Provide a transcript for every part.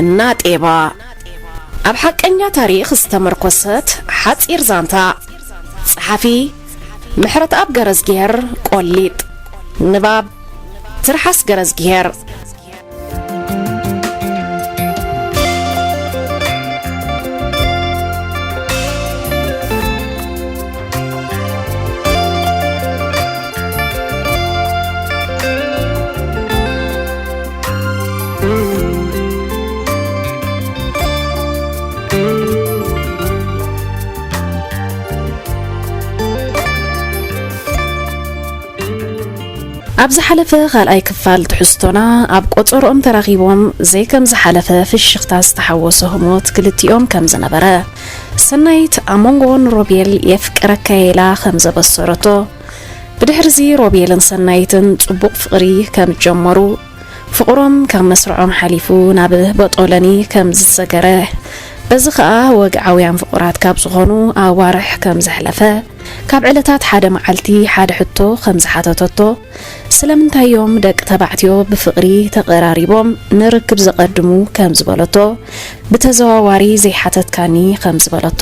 እናጤባ ኣብ ሓቀኛ ታሪኽ ዝተመርኮሰት ሓጺር ዛንታ። ጸሓፊ ምሕረትኣብ ገረዝጊሄር ቆሊጥ። ንባብ ትርሓስ ገረዝጊሄር። ኣብ ዝሓለፈ ካልኣይ ክፋል ትሕዝቶና፣ ኣብ ቆጸርኦም ተራኺቦም ዘይከም ዝሓለፈ ፍሽኽታ ዝተሓወሶ ህሞት ክልቲኦም ከም ዝነበረ፣ ሰናይት ኣሞንጎን ሮቤል የፍቅረካ ኢላ ከም ዘበሰረቶ፣ ብድሕርዚ ሮቤልን ሰናይትን ጽቡቕ ፍቕሪ ከም ዝጀመሩ፣ ፍቕሮም ካብ መስርዖም ሓሊፉ ናብ በጦለኒ ከም ዝሰገረ፣ በዚ ኸኣ ወግዓውያን ፍቑራት ካብ ዝኾኑ ኣዋርሕ ከም ዘሕለፈ፣ ካብ ዕለታት ሓደ መዓልቲ ሓደ ሕቶ ከም ዝሓተተቶ፣ ስለምንታይ እዮም ደቂ ተባዕትዮ ብፍቕሪ ተቐራሪቦም ንርክብ ዘቐድሙ ከም ዝበለቶ፣ ብተዘዋዋሪ ዘይሓተትካኒ ከም ዝበለቶ፣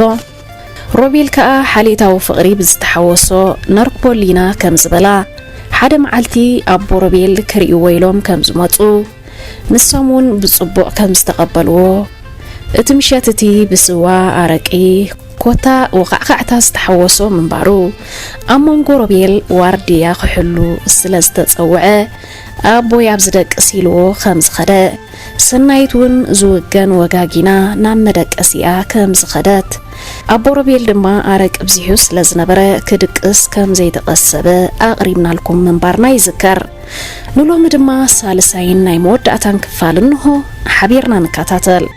ሮቤል ከኣ ሓሌታዊ ፍቕሪ ብዝተሓወሶ ነርክቦሊና ከም ዝበላ፣ ሓደ መዓልቲ ኣቦ ሮቤል ክርእይዎ ኢሎም ከም ዝመጹ፣ ንሶም እውን ብጽቡቕ ከም ዝተቐበልዎ፣ እቲ ምሸት እቲ ብስዋ፣ ኣረቂ፣ ኮታ ወኻዕኻዕታ ዝተሓወሶ ምንባሩ፣ ኣብ መንጎ ሮቤል ዋርድያ ክሕሉ ስለ ዝተጸውዐ፣ ኣቦይ ኣብ ዝደቅስ ኢልዎ ከም ዝኸደ፣ ሰናይት እውን ዝውገን ወጋጊና ናብ መደቀሲኣ ከም ዝኸደት፣ ኣቦ ሮቤል ድማ ኣረቂ ብዚሑ ስለ ዝነበረ ክድቅስ ከም ዘይተቐሰበ ኣቕሪብናልኩም ምንባርና ይዝከር። ንሎሚ ድማ ሳልሳይን ናይ መወዳእታን ክፋል እንሆ ሓቢርና ንከታተል።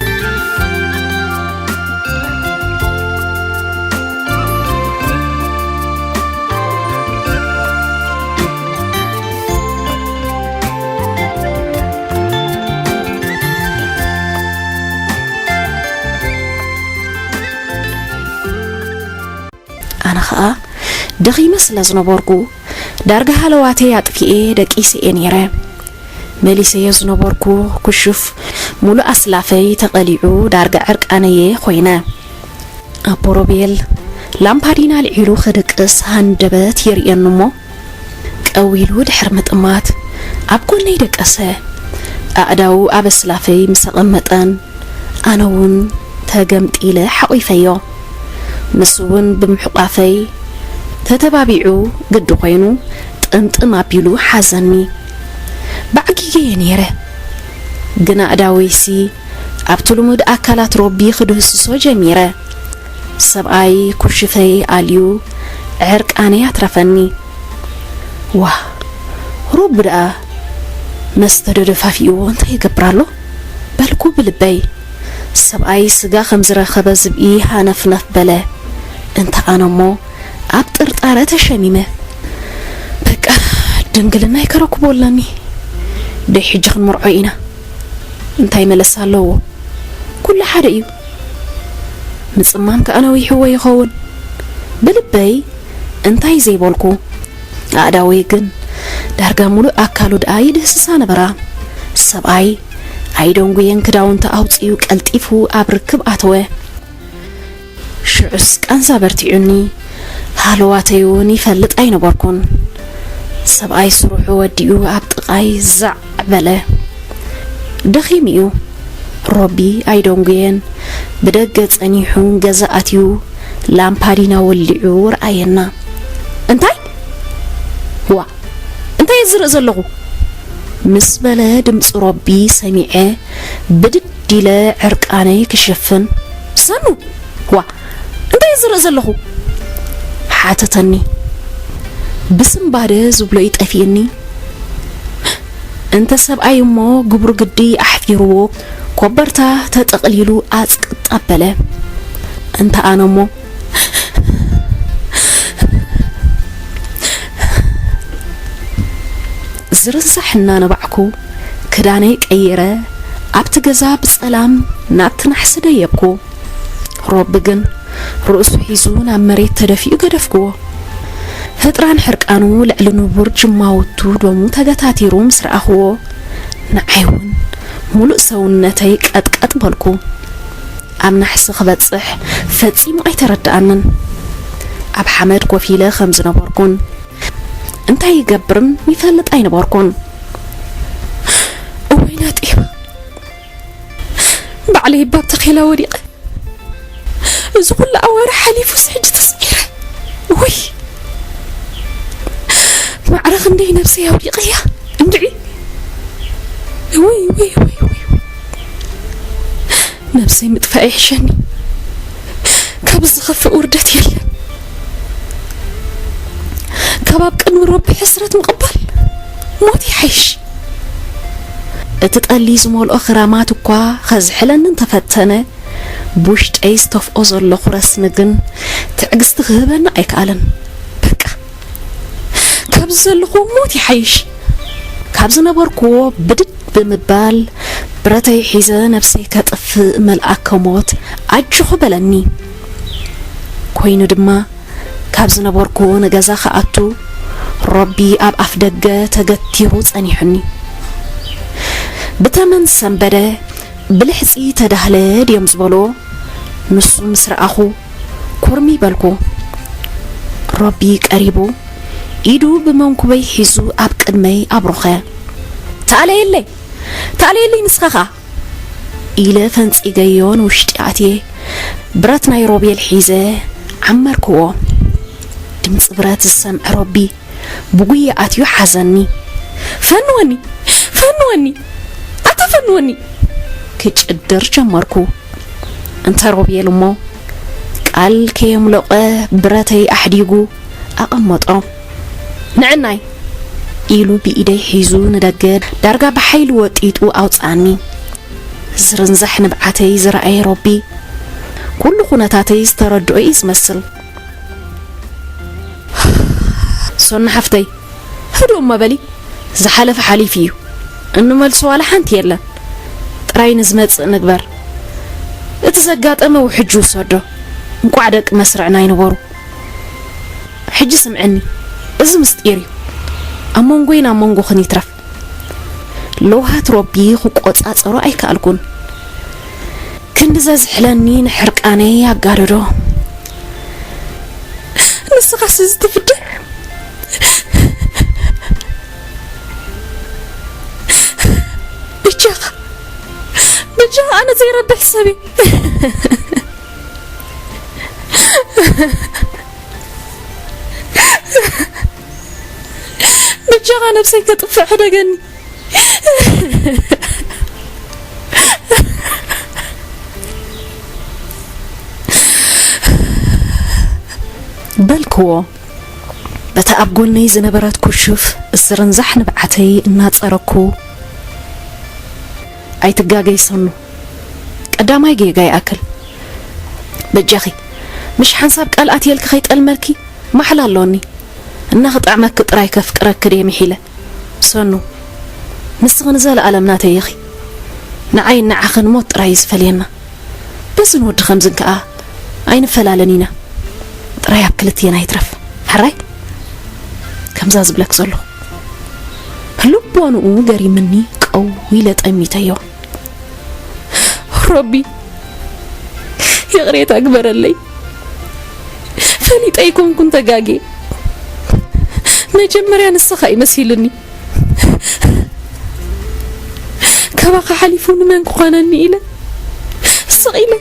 ኣነ ኸኣ ደኺመ ስለ ዝነበርኩ፣ ዳርጋ ሃለዋተይ ኣጥፊኤ ደቂሰ እየ ነይረ። መሊሰዮ ዝነበርኩ ክሹፍ፣ ሙሉእ ኣስላፈይ ተቐሊዑ፣ ዳርጋ ዕርቃነየ ኮይነ። ኣቦ ሮቤል ላምፓዲና ኣልዒሉ ክድቅስ ሃንደበት የርእየኒ እሞ፣ ቀው ኢሉ ድሕሪ ምጥማት ኣብ ጎነይ ደቀሰ። ኣእዳዉ ኣብ ኣስላፈይ ምስ ኣቐመጠን፣ ኣነ እውን ተገምጢለ ሓቒፈዮ። ንሱ እውን ብምሕቋፈይ ተተባቢዑ ግዲ ኮይኑ ጥምጥም ኣቢሉ ሓዘኒ። ባዕጊገ እየ ነይረ። ግን ኣእዳወይሲ ኣብቲ ልሙድ ኣካላት ሮቢ ክድህስሶ ጀሚረ። ሰብኣይ ኩሽፈይ ኣልዩ ዕርቃነይ ኣትረፈኒ። ዋእ፣ ሮቢ ደኣ መስተ ዶ ደፋፊእዎ እንታይ ይገብር ኣሎ? በልኩ ብልበይ። ሰብኣይ ስጋ ከም ዝረኸበ ዝብኢ ሃነፍነፍ በለ። እንተ ኣነ እሞ ኣብ ጥርጣረ ተሸሚመ። በቃ ድንግልናይ ከረክቦ ኣለኒ። ደይ ሕጂ ክንምርዖ ኢና። እንታይ መለሳ ኣለዎ? ኩሉ ሓደ እዩ። ምጽማም ከኣ ነዊሕዎ ይኸውን። ብልበይ እንታይ ዘይበልኩ። ኣእዳወይ ግን ዳርጋ ሙሉእ ኣካሉ ደኣ ይድህስሳ ነበራ። ሰብኣይ ኣይደንጉየን ክዳውንቱ ኣውጺኡ ቀልጢፉ ኣብ ርክብ ኣተወ። ሽዑስ ቃንዛ በርቲዑኒ። ሃለዋተይ እውን ይፈልጥ ኣይነበርኩን። ሰብኣይ ስርሑ ወዲኡ ኣብ ጥቓይ ዛዕ በለ። ደኺሙ እዩ። ሮቢ ኣይደንጉየን። ብደገ ጸኒሑ ገዛ ኣትዩ ላምፓዲና ወሊዑ ረኣየና። እንታይ? ዋ፣ እንታይ እየ ዝርኢ ዘለኹ? ምስ በለ ድምፂ ሮቢ ሰሚዐ ብድድ ኢለ ዕርቃነይ ክሽፍን። ሰኑ! ዋ! እንታይ እየ ዝርኢ ዘለኹ? ሓተተኒ። ብስንባደ ዝብሎ ይጠፍእኒ። እንተ ሰብኣይ እሞ ግብሩ ግዲ ኣሕፊርዎ፣ ኮበርታ ተጠቕሊሉ ኣጽቅጥ ኣበለ። እንተ ኣነ እሞ ዝርንሳሕ እናነባዕኩ ክዳነይ ቀይረ፣ ኣብቲ ገዛ ብጸላም ናብቲ ናሕሲ ደየብኩ። ሮቢ ግን ርእሱ ሒዙ ናብ መሬት ተደፊኡ ገደፍክዎ። ህጥራን ሕርቃኑ ልዕሊ ንቡር ጅማውቱ ደሙ ተገታቲሩ ምስ ረኣኽዎ፣ ንዓይ እውን ሙሉእ ሰውነተይ ቀጥቀጥ በልኩ። ኣብ ናሕሲ ክበጽሕ ፈጺሙ ኣይተረድኣንን። ኣብ ሓመድ ኮፍ ኢለ ከም ዝነበርኩን እንታይ ይገብርም ይፈልጥ ኣይነበርኩን። እወይ ናጢባ፣ ባዕለይ ባብ ተኼላ ወዲቐ፣ እዚ ኩሉ ኣዋርሕ ሓሊፉስ ሕጂ ተስዒረ። ውይ፣ ማዕረ ክንደይ ነብሰይ ኣውዲቐያ እንድዒ። ውይ፣ ውይ፣ ውይ፣ ውይ፣ ውይ። ነብሰይ ምጥፋእ ይሕሸኒ። ካብ ዝኸፍእ ውርደት የለን። ካብ ኣብ ቅድሚ ረቢ ሕስረት ምቕባል ሞት ይሓይሽ። እቲ ጠሊ ዝመልኦ ክራማት እኳ ከዝሕለኒ እንተፈተነ፣ ብውሽጠይ ዝተፍኦ ዘለኹ ረስኒ ግን ትዕግስቲ ክህበኒ ኣይከኣለን። በቃ፣ ካብዚ ዘለኹ ሞት ይሓይሽ። ካብ ዝነበርኩዎ ብድድ ብምባል፣ ብረተይ ሒዘ ነብሰይ ከጥፍእ መልኣከ ሞት ኣጆኹ በለኒ። ኮይኑ ድማ፣ ካብ ዝነበርኩ ንገዛ ክኣቱ፣ ሮቢ ኣብ ኣፍ ደገ ተገቲሩ ጸኒሑኒ። ብተመን ዝሰንበደ፣ ብልሕጺ ተዳህለ ድዮም ዝበልዎ? ንሱ ምስ ረኣኹ፣ ኩርሚ በልኩ። ሮቢ ቀሪቡ፣ ኢዱ ብመንኩበይ ሒዙ ኣብ ቅድመይ ኣብሮኸ። "ተኣለየለይ! ተኣለየለይ ንስኻ ኸኣ!" ኢለ ፈንጺገዮ ንውሽጢ ኣትየ፣ ብረት ናይ ሮቤል ሒዘ ዓመርክዎ። ድምጺ ብረት ዝሰምዐ ሮቢ ብጉያ ኣትዩ ሓዘኒ። "ፈንወኒ! ፈንወኒ! ኣታ ፈንወኒ!" ክጭድር ጀመርኩ። እንተ ሮቤል እሞ ቃል ከየምለቐ ብረተይ ኣሕዲጉ ኣቐመጦ። "ንዕናይ!" ኢሉ ብኢደይ ሒዙ ንደገ ዳርጋ ብሓይሊ ወጢጡ ኣውጽኣኒ። ዝርንዛሕ ንብዓተይ ዝረኣየ ሮቢ፣ ኩሉ ኩነታተይ ዝተረድኦ እዩ ዝመስል። "ሶና ሓፍተይ፣ ህዱእ እሞ በሊ፣ ዝሓለፈ ሓሊፉ እዩ። እንመልሶ ዋላ ሓንቲ የለን። ጥራይ ንዝመጽእ ንግበር። እቲ ዘጋጠመ ውሕጁ ውሰዶ። እንቋዕ ደቂ መስርዕና ኣይነበሩ። ሕጂ ስምዕኒ፣ እዚ ምስጢር እዩ። ኣብ መንጎይን ኣብ መንጎኽን ይትረፍ። ለውሃት ሮቢ ክቆጻጸሮ ኣይከኣልኩን። ክንዲ ዘዝሕለኒ ንሕርቃነይ ኣጋደዶ። ንስኻስ እዚ ትፍደ? ብጃኻ፣ ብጃኻ ኣነ ዘይረብሕ ሰብ እየ። ብጃኻ ነብሰይ ከጥፍእ ሕደገኒ።" በልክዎ። በታ ኣብ ጎነይ ዝነበረት ኩሹፍ ዝርንዛሕ ንብዓተይ እናጸረኩ፣ "ኣይትጋገይ ሰኑ፣ ቀዳማይ ጌጋ ይኣክል። በጃኺ፣ ምሽ ሓንሳብ ቃል ኣትየልኪ ከይጠልመልኪ ማሕላ ኣሎኒ። እና ክጥዕመኪ ጥራይ ከፍቅረኪ ድየ ምሒለ። ሰኑ፣ ንስኺ ንዘለኣለም ናተይ ኢኺ። ንዓይን ንዓኽን ሞት ጥራይ እዩ ዝፈልየና። በዝን ወዲ ከምዝን ከኣ ኣይንፈላለን ኢና። ጥራይ ኣብ ክልቴና ይትረፍ። ሕራይ?" ከምዛ ዝብለክ ዘለኹ። ልቦንኡ ገሪምኒ ቀው ኢለ ጠሚተዮ። "ሮቢ፣ ይቕሬታ ግበረለይ። ፈሊጠ ኣይኮንኩን ተጋግየ። መጀመርያ ንስኻ እዩ መሲሉኒ። ካባኻ ሓሊፉ ንመን ክኾነኒ ኢለ ስቕ ኢለ።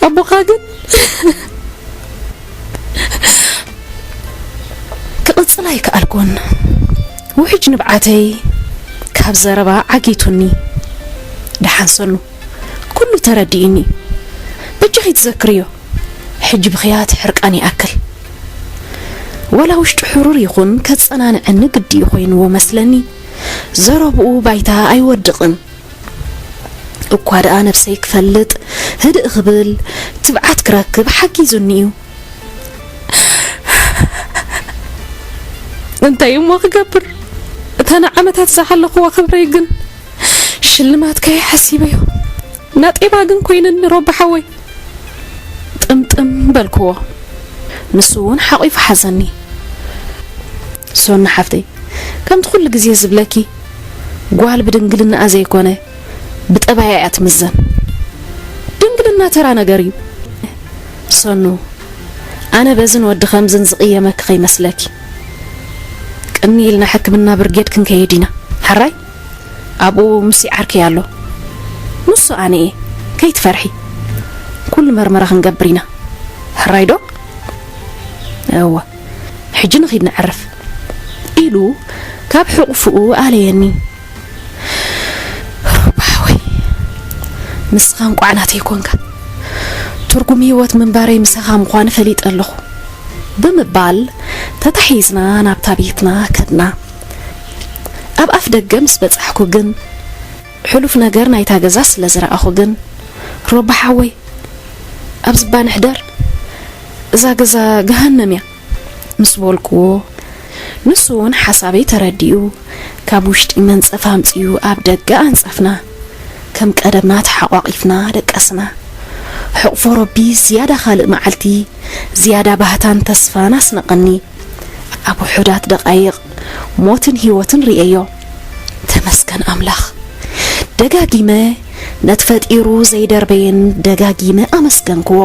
ኣቦኻ ግን" ክቕጽል ኣይከኣልኩን። ውሕጅ ንብዓተይ ካብ ዘረባ ዓጊቱኒ። "ደሓን ሰኑ፣ ኩሉ ተረዲእኒ። በጃኺ ትዘክርዮ፣ ሕጂ ብኽያት ሕርቃን ይኣክል። ዋላ ውሽጡ ሕሩር ይኹን፣ ከጸናንዐኒ ግዲ እዩ ኮይንዎ መስለኒ። ዘረብኡ ባይታ ኣይወድቕን። እኳ ደኣ ነብሰይ ክፈልጥ፣ ህድእ ክብል፣ ትብዓት ክረክብ ሓጊዙኒ እዩ። እንታይ እሞ ክገብር? እታ ንዓመታት ዝሓለኽዋ ክብረይ ግን ሽልማት ከይሓሲበዮ ናጤባ ግን ኮይንኒ ሮቢ ሓወይ። ጥምጥም በልክዎ። ንሱ እውን ሓቒፉ ሓዘኒ። ሶና ሓፍተይ፣ ከምቲ ኩሉ ግዜ ዝብለኪ፣ ጓል ብድንግልናኣ ዘይኮነ ብጠባያ እያ ትምዘን። ድንግልና ተራ ነገር እዩ። ሰኑ፣ ኣነ በዝን ወዲ ከምዝን ዝቕየመኪ ከይመስለኪ። ቅኒ ኢልና ሕክምና ብርጌድ ክንከይድ ኢና። ሕራይ? ኣብኡ ምስ ዓርኪ ኣሎ። ንሱ ኣነ እየ። ከይትፈርሒ። ኩሉ መርመራ ክንገብር ኢና። ሕራይ ዶ? እወ። ሕጂ ንኺድ ንዕርፍ። ኢሉ ካብ ሕቑፍኡ ኣለየኒ። ሮባ ሓወይ፣ ንስኻ እንቋዕ ናተይ ኮንካ። ትርጉም ህይወት ምንባረይ ምሳኻ ምዃኑ ፈሊጠ ኣለኹ። ብምባል ተታሒዝና ናብታ ቤትና ከድና። ኣብ ኣፍ ደገ ምስ በጻሕኩ ግን፣ ሕሉፍ ነገር ናይታ ገዛ ስለ ዝረኣኹ ግን፣ ሮባ ሓወይ፣ ኣብዚ እባ ንሕደር፣ እዛ ገዛ ገሃነም እያ ምስ በልክዎ፣ ንሱ እውን ሓሳበይ ተረዲኡ፣ ካብ ውሽጢ መንጸፍ ኣምጺኡ ኣብ ደገ ኣንጸፍና። ከም ቀደምና ተሓቋቒፍና ደቀስና። ሕቕፎ ረቢ ዝያዳ ካልእ መዓልቲ፣ ዝያዳ ባህታን ተስፋን ኣስነቐኒ። ኣብ ውሑዳት ደቓይቕ ሞትን ህይወትን ርእየዮ። ተመስገን ኣምላኽ። ደጋጊመ ነቲ ፈጢሩ ዘይደርበየን ደጋጊመ ኣመስገንክዎ።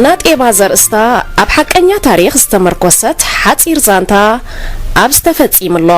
ናጤባ ዘርእስታ ኣብ ሓቀኛ ታሪኽ ዝተመርኮሰት ሓጺር ዛንታ ኣብዚ ተፈጺሙ ኣሎ።